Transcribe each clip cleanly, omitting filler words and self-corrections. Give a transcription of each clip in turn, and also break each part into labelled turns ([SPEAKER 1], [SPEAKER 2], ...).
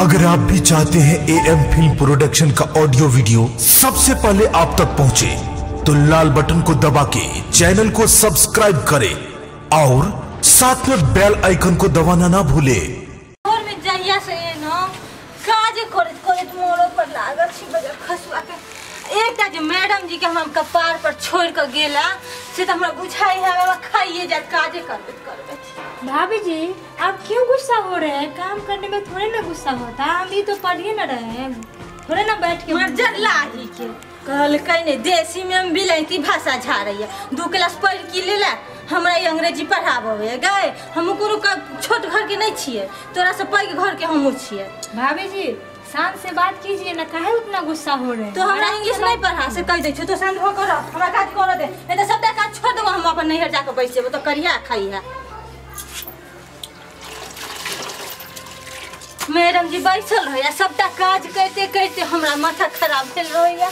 [SPEAKER 1] अगर आप भी चाहते हैं एएम फिल्म प्रोडक्शन का ऑडियो वीडियो सबसे पहले आप तक पहुंचे, तो लाल बटन को दबा के चैनल को सब्सक्राइब करें और साथ में बेल आइकन को दबाना ना भूले।
[SPEAKER 2] घर में जहिया से न काज करैत करैत मोरो पर लागल छी बजर खसुआ के। एकटा जे मैडम जी के हम कपार पर छोड़ के गेला से त हमरा बुझाई है बाबा खाइए जात काजे करबैत करबैत।
[SPEAKER 3] भाभी जी आप क्यों गुस्सा हो रहे हैं? काम करने में थोड़े ना गुस्सा होता, हम भी तो पढ़ ही ना रहे हैं, थोड़े ना बैठ के
[SPEAKER 2] मर्जर लाही के कहलकै ने देसी में हम बिलैती भाषा झाड़ैया। 2 क्लास पढ़ की लेला हमरा ई अंग्रेजी पढ़ाबे गए। हम कोनो छोट घर के नहीं छियै, तोरा से पैघ घर के हमहूँ छियै।
[SPEAKER 3] भाभी जी शांत से बात कीजिए ना, काहे उतना गुस्सा हो रहे हैं?
[SPEAKER 2] तो हमरा इंग्लिश नहीं पढ़ा से कह दै छौ, तो शांत हो कर हमरा काज कर दे, नहीं तो सबटा काज छोड़ देबो, हम अपन नैहर जाके बैस जेबो, तो करिया खाइया। मैडम जी बैसल रहैया सबटा काज करते करते हमरा माथा खराब भेल रहैया।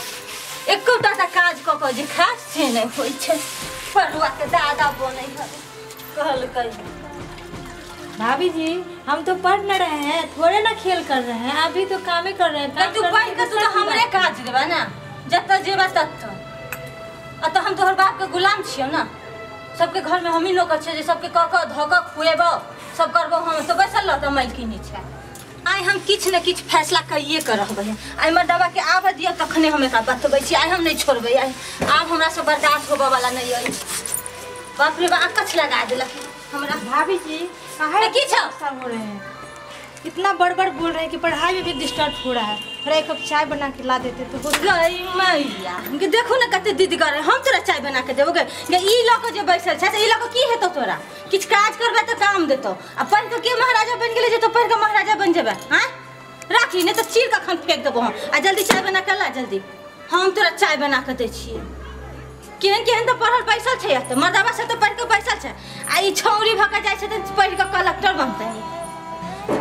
[SPEAKER 2] एकोटा टा काज कऽ कऽ जे खास से नहि होइ छै। पढ़ुआ के दादा बनै है कहलकै।
[SPEAKER 3] भाभी जी हम तो पढ़ न रहे हैं, थोड़े ना खेल कर रहे हैं, अभी तो काम ही कर रहे हैं।
[SPEAKER 2] तू पढ़ के तू तो हमरे काज देबा ना, जतऽ जेबा ततऽ। आ तो हम तोहर बाप के गुलाम छियौ ना, सबके घर में हमही नौकर छियै जे सबके कऽ कऽ धऽ कऽ खुएबौ सब करबौ हम, तो बैसल रहतऽ मालकिनी छै। आइ हम किछु ने किछु फैसला करिए के रहबै। आइ मर्दबा के आबऽ दिअ तखने हम एकरा बतबै छी। आइ हम नहि छोड़बै, आइ आब हमरा से बर्दाश्त होबऽ वाला नहि अछि। बाप रे बा अकछ लगा देलक हमरा।
[SPEAKER 3] भाभी जी काहे
[SPEAKER 2] की छौ
[SPEAKER 3] हो रहे हैं? इतना बड़-बड़ बोल रहे हैं कि पढ़ाई में भी डिस्टर्ब हो रहा है। थोड़ा एक कप चाय बना के ला देते तो हो
[SPEAKER 2] गई मैया के देखो ना कते दीदी करे। हम तोरा चाय बना के देबो गे ई लऽ के जे बैसल छै से ई लऽ के की हेतौ तोरा? किछु काज करबे तऽ काम देतौ। आ पढ़ के के महाराजा बनि गेलै जे तो पढ़ के महाराजा बनि जेबे? हाँ राखी नहीं तो चीर कखन फेंक देबो हम। आ जल्दी चाय बना के ला जल्दी, हम तोरा चाय बना के दै छियै। केहन केहन तऽ पढ़ल बैसल छै एतऽ, मर्दाबा सब तऽ पढ़ के बैसल छै, आ ई छौरी भऽ के जाइ छै तऽ पढ़ि के कलेक्टर बनतै।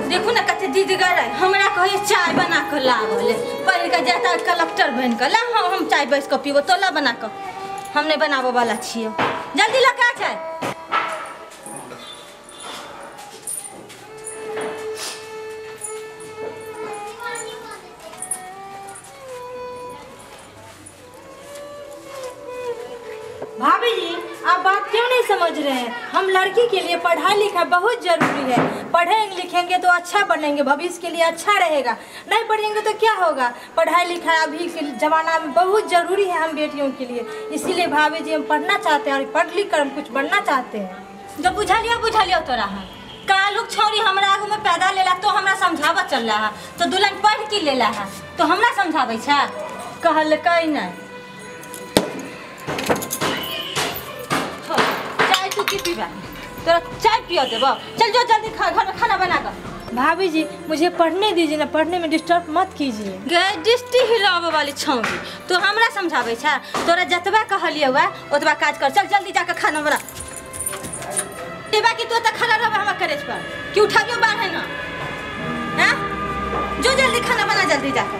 [SPEAKER 2] देखू ना कते दीदगर है, हमरा कहैए चाय बना के लाबऽ ले, पढ़ के जाता कलेक्टर बनि के ला। हम चाय बैस के पीबो, तोला बना के हम नहीं बनाबऽ वाला छियै। जल्दी लऽ के आ चाय।
[SPEAKER 3] भाभी जी आप बात क्यों नहीं समझ रहे हैं? हम लड़की के लिए पढ़ाई लिखाई बहुत जरूरी है। पढ़ेंगे लिखेंगे तो अच्छा बनेंगे, भविष्य के लिए अच्छा रहेगा। नहीं पढ़ेंगे तो क्या होगा? पढ़ाई लिखाई अभी के ज़माना में बहुत जरूरी है हम बेटियों के लिए। इसीलिए भाभी जी हम पढ़ना चाहते हैं और पढ़ लिख कर हम कुछ बनना चाहते हैं।
[SPEAKER 2] जब बुझलियो बुझलियो तोरा हम कालुक छौरी हमरा आगू में पैदा लेला तो हमरा समझाबऽ चल रहा है, तो दुल्हन पढ़ की लेला है तो हमरा समझाबै छै? कहलकै नहि। तू की पीबा? तोरा चाय पिया देबो, चल जो जल्दी खा, घर में खाना बना कर।
[SPEAKER 3] भाभी जी मुझे पढ़ने दीजिए ना, पढ़ने में डिस्टर्ब मत कीजिए।
[SPEAKER 2] गे डिस्टी हिलाबे वाली छौरी तो हमरा समझाबै छै? तोरा जतबा कहलियौ ओतबा काज कर, चल जल्दी जाके खाना बना देबा। कि तू तऽ खड़ा रहबे हमरा करेज पर कि उठाबियो बाढ़े ना? हैं जो जल्दी खाना बना जल्दी जाके।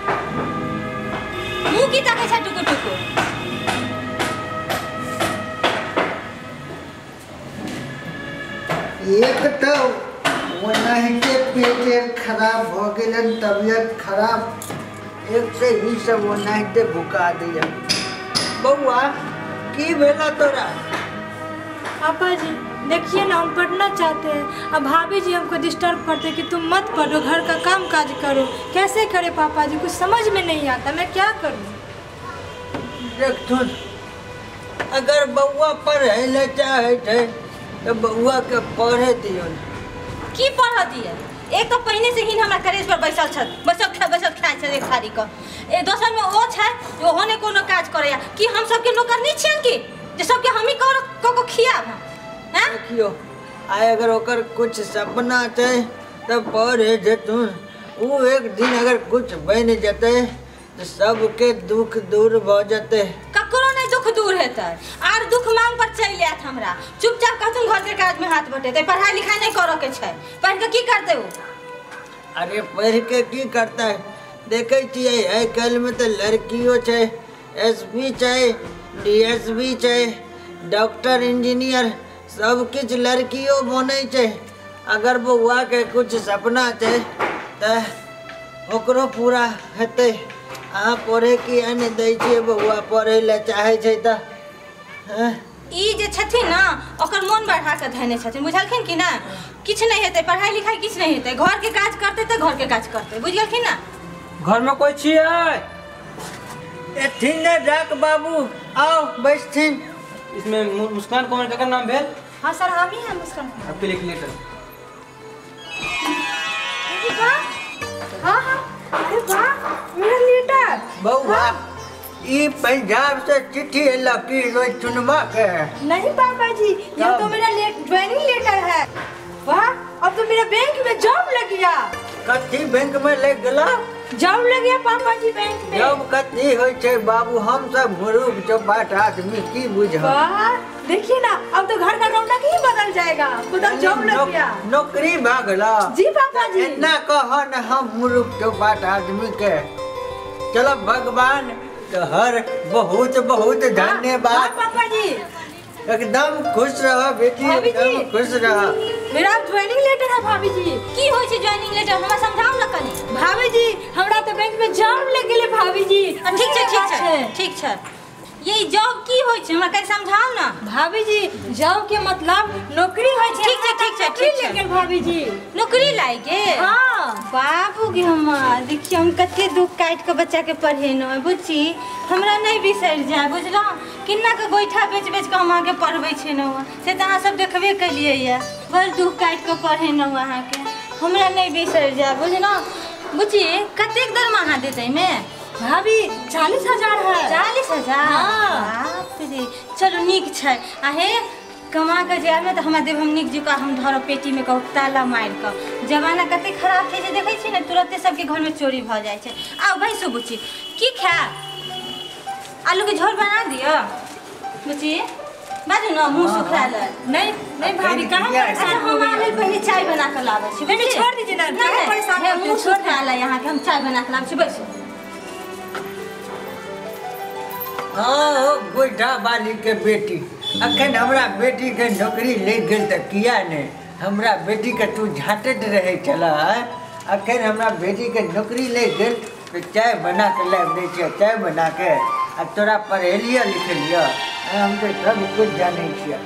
[SPEAKER 2] मुँह की ताकै छै टुकु टुकु?
[SPEAKER 4] एक तो ओनाहिते पेट खराब भ गेलन, तबियत खराब, एक से ही सब ओनाहिते भुका दिया। बउआ की भेला तोरा?
[SPEAKER 3] पापा जी देखिए ना हम पढ़ना चाहते हैं, अब भाभी जी हमको डिस्टर्ब करते हैं कि तुम मत पढ़ो, घर का काम काज करो। कैसे करे पापा जी, कुछ समझ में नहीं आता, मैं क्या करूँ?
[SPEAKER 4] देखथुन अगर बउआ पढ़े ले चाहे थे तो बउआ के पढ़े दियौ।
[SPEAKER 2] की पढ़ दिए? एक तो पहिने से ही हमरा करेज पर बैसल छल, बैसल खा बैसल खाइ छै एक थारी के। ए दोसर में ओ छै ओहो ने कोनो काज करैया। कि हम सबके नौकर नहीं छियन की जे सबके हमही कर क क खियाब? हैं
[SPEAKER 4] देखियो आइ अगर ओकर कुछ सपना छै तब पढ़े जेतुन, उ एक दिन अगर कुछ बनि जेतै तो सबके दुख दूर भ जेतै।
[SPEAKER 2] ककरो नहीं दुख दूर हेतै, आर दुख मांग पर चलि आयत हमरा। चुपचाप कहथुन घर के काज में हाथ बटेतै, पढ़ाई लिखाई नहीं करऽ के छै, पढ़ के की करतै ओ?
[SPEAKER 4] अरे पढ़ के की करतै, देखै छियै आइ काल्हि में तऽ लड़कियो छै, एस पी छै, डी एस पी छै, डॉक्टर इंजीनियर सब किछु लड़कियो बनै छै। अगर बउआ के कुछ सपना छै त ओकरो पूरा हेतै। अहाँ पढ़े किया नहि दै छियै बौआ? पढ़ै लए चाहै छै तऽ
[SPEAKER 2] ई जे छथिन ना ओकर मोन बढ़ा के धैने छथिन, बुझलखिन कि ना? किछु नहि हेतै, पढ़ाई लिखाई किछु नहि हेतै, घर के काज करतै तऽ घर के काज करतै, बुझ गेलखिन ना?
[SPEAKER 5] घर में कोई छियै?
[SPEAKER 4] एथिन ने डाक बाबू, आओ बैसथिन।
[SPEAKER 5] इसमें मुस्कान कुमार का नाम भेल?
[SPEAKER 3] हाँ सर, हम ही हैं मुस्कान।
[SPEAKER 5] आपके लिए लेटर।
[SPEAKER 3] हाँ हाँ, अरे वाह मेरा लेटर।
[SPEAKER 4] बौआ ई पंजाब से चिट्ठी एलक की चुनवा के?
[SPEAKER 3] नहीं पापा जी, यह तो मेरा ज्वाइनिंग लेटर है। वाह, अब तो मेरा बैंक में जॉब लग गया।
[SPEAKER 4] कथी बैंक में लग गया?
[SPEAKER 3] जॉब लग गया पापा जी बैंक में।
[SPEAKER 4] जॉब कथी होय छै बाबू, हम सब मुरुख चौपाट आदमी की बुझब।
[SPEAKER 3] वाह देखिए ना, अब तो घर का रौनक ही बदल जाएगा, खुद जॉब लग गया।
[SPEAKER 4] नौकरी भागला
[SPEAKER 3] जी पापा जी।
[SPEAKER 4] इतना कह न हम मुरुख चौपाट आदमी के। चलो भगवान तोहर बहुत बहुत धन्यवाद।
[SPEAKER 3] पापा जी
[SPEAKER 4] एकदम खुश रह बेटी, एकदम खुश रह।
[SPEAKER 3] मेरा ज्वाइनिंग लेटर है भाभी जी।
[SPEAKER 2] की होय छै ज्वाइनिंग लेटर, हमरा समझाउ ना कनी।
[SPEAKER 3] भाभी जी हमरा तो बैंक में जॉब लग गेलै भाभी जी।
[SPEAKER 2] ठीक छै ठीक छै ठीक छै, ये जॉब की होय छै हमरा कनी समझाउ ना।
[SPEAKER 3] भाभी जी जॉब के मतलब नौकरी होय छै।
[SPEAKER 2] ठीक छै ठीक छै ठीक
[SPEAKER 3] छै भाभी जी,
[SPEAKER 2] नौकरी लागि गेल।
[SPEAKER 3] हां
[SPEAKER 2] बाबू के हमर देखियो हम कते दुख काटि के बच्चा के पढ़ेलहुँ, बुझी हमरा नहीं बिसरि जाय, बुझलहुँ? किन्ना के गोइठा बेच बेच के हम अहाँके पढ़बै छलहुँ, से तऽ अहाँ सब देखबे केलियै ये, बड़ दुख काटि के पढ़ेलहुँ अहाँके, हमरा नहीं बिसरि जाय, बुझलहुँ? बुझी कतेक दरमाहा देतै एहिमे?
[SPEAKER 3] भाभी 40,000 है।
[SPEAKER 2] 40,000? बाप रे, चलू नीक छै। आ हे कमा के जायब ने तऽ हमरा देब, हम नीक जकाँ हम धरब पेटीमे कऽ ताला मारि कऽ। जमाना कतेक खराब छै जे देखै छी ने, तुरन्ते सबके घरमे चोरी भऽ जाइ छै। आउ बैसू बुच्ची, की खायब? आलूके झोर बना दिअ बुच्ची, बाजू ने मुँह सुखायल।
[SPEAKER 3] नहीं नहीं भाभी कहाँ
[SPEAKER 2] परेशान। हम अहाँ पहिले चाय बना कऽ लाबै छी।
[SPEAKER 3] नहीं छोड़ दीजिए ना, परेशान
[SPEAKER 2] मुँह सुखायल है अहाँके, हम चाय बना कऽ लाबै छी, बैसू।
[SPEAKER 4] हाँ गोइठा बाली के बेटी, अखन हमरा बेटी के नौकरी लग गेल तऽ किया नहि? हमरा बेटी के तू झाँटैत रहै छलह, अखन हमरा बेटी के नौकरी लग गेल तऽ चाय बना के लाबि दै छियै, चाय बना के आ तोरा पढ़ेलियऽ लिखेलियऽ। हम तऽ सब कुछ जानै छियै,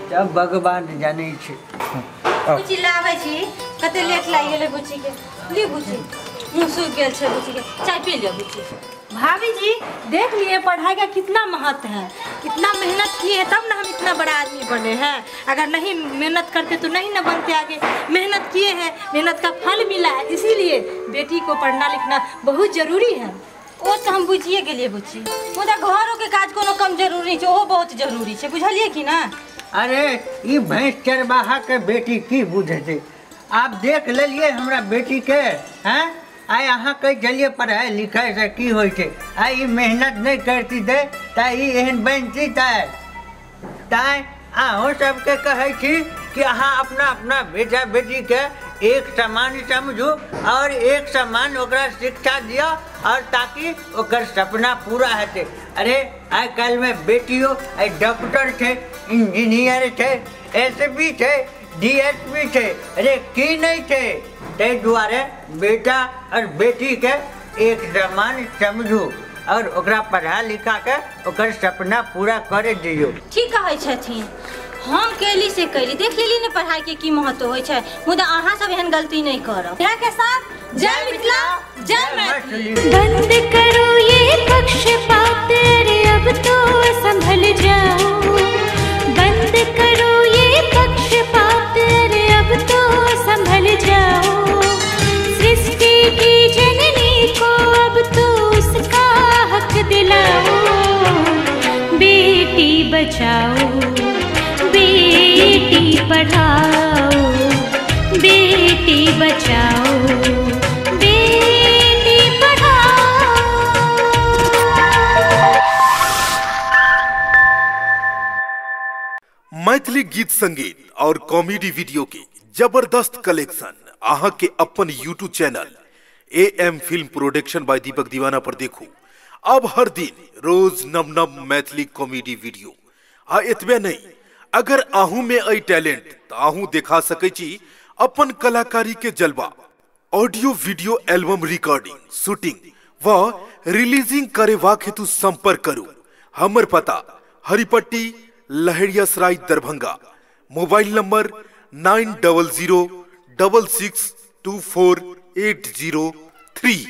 [SPEAKER 4] सब भगवान जानै छै।
[SPEAKER 2] बुच्ची लाबै छी, कते लेट लागि गेलै बुच्ची के। ली बुच्ची, मुँह सूखि गेल छै बुच्ची के, चाय पी लिअ बुच्ची।
[SPEAKER 3] भाभी जी देख लिए पढ़ाई का कितना महत्व है, इतना मेहनत किए तब ना हम इतना बड़ा आदमी बने हैं। अगर नहीं मेहनत करते तो नहीं ना बनते आगे। मेहनत किए हैं, मेहनत का फल मिला है, इसीलिए बेटी को पढ़ना लिखना बहुत जरूरी है।
[SPEAKER 2] ओ तऽ हम बुझिए गेलियै बुच्ची, मुदा घरोके काज कोनो कम जरूरी छै, ओहो बहुत जरूरी छै, बुझलियै कि ना?
[SPEAKER 4] अरे ई भैंस चरवाहा के बेटी की बुझतै? आप देख लेलियै हमरा बेटी के, हैं? आइ अहाँ कहै छलियै पढ़ाइ लिखाइसँ की होइ छै, आइ ई मेहनत नहि करती दे तऽ ई एहन बनती तैँ अहूँ सबके कहै छी कि अहाँ अपना अपना बेटा बेटीके एक समान समझू और एक समान ओकरा शिक्षा दिअ, और ताकि ओकर सपना पूरा हेतै। अरे आइ काल्हिमे बेटियो आइ डॉक्टर छै, इंजीनियर छै, एस पी छै, डी एस पी छै, अरे की नहि छै। ताहि दुआरे बेटा और बेटीके एक समान समझू और ओकरा पढ़ा लिखा के ओकर सपना पूरा करे दियौ।
[SPEAKER 2] ठीक कहै छथिन, हम कैली से कैली, देख लेली ने पढ़ाई के की महत्व होइ छै, मुदा अहाँ सब एहन गलती नहीं करब। इएह के साथ जय मिथिला जय मैथिली।
[SPEAKER 6] बंद करो ये पक्षपात, अरे अब तो संभल जाओ। बंद करो ये पक्षपात, अरे अब तो संभल जाओ। सृष्टि की जननी को अब तो उसका हक दिलाओ। बेटी बचाओ बेटी पढ़ाओ, बेटी बचाओ बेटी पढ़ाओ।
[SPEAKER 1] मैथिली गीत संगीत और कॉमेडी वीडियो के जबरदस्त कलेक्शन अहाँ के अपन YouTube channel AM film production by Deepak Deewana पर देखू। अब हर दिन रोज नव नव मैथिली कॉमेडी वीडियो। आ एतबे नहीं, अगर आहू में अइ टैलेंट तो आहू देखा सकै छी अपन कलाकारी के जलवा। Audio video album recording, shooting व रिलीजिंग करेबाक हेतु संपर्क करू। हमर पता Haripatti, Laheriasarai, Darbhanga. Mobile number 9006624803।